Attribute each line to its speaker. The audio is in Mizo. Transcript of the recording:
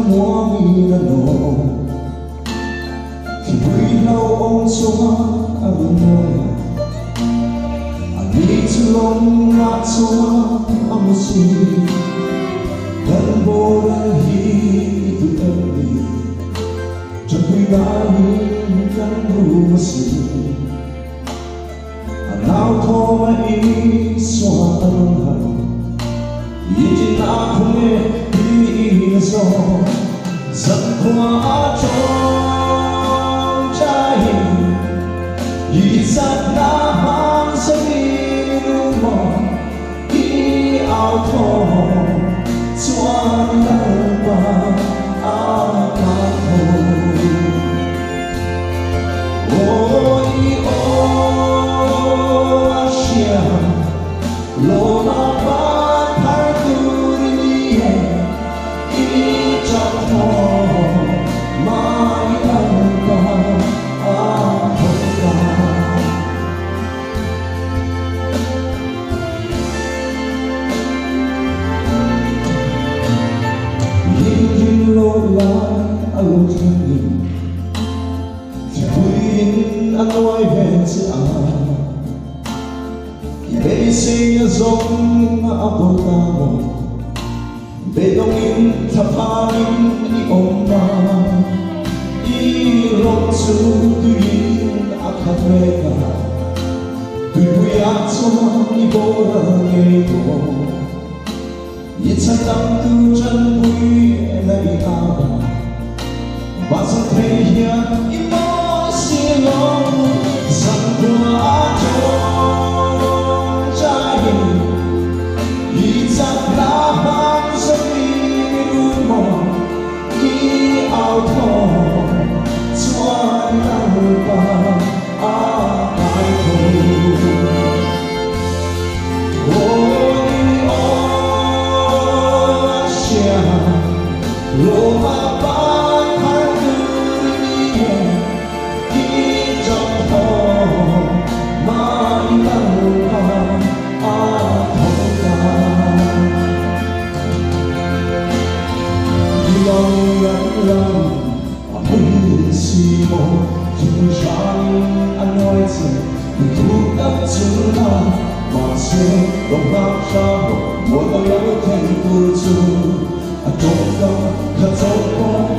Speaker 1: thlamuangin a nawm. Thipui hlauhawm chuan a rawn nawi a, a ni chu lawngah chuan a mu si. Kan boral hi i duh em ni? Ṭapui laiin kan rum a si. A nau thawm a Isua a rawn harh, i tin a khung e tiin a zawm. Zankhua a ṭawngṭaiin i chakna hmang zawmin rumaw i au thawm chuan Lalpa a kai tho. Aw i aw a hria, lawma ban phar tur i ni e, i chak thaw mai Lalpa a tho ta. Inrin loh lai a lo thleng in Thlipuiin a nuai ve che a, i beiseina zawng a bo ta maw? Beidawngin thlaphanin i awm a, i rawng chu tuiin a khat mek a, tuipuiah chuan i boral ngei tawh. I chhandamtu chanpui na i ava, mahse thei hian i mawi si lo. Zankhua a tawngtaiin i chakna hmang zawmin i lut maw? I au thaw chuan Lalpa a kai tho. Mahse, rawng hlak hram rawh, mual a lo thleng tur chu a tawngkam kha chauh pawh.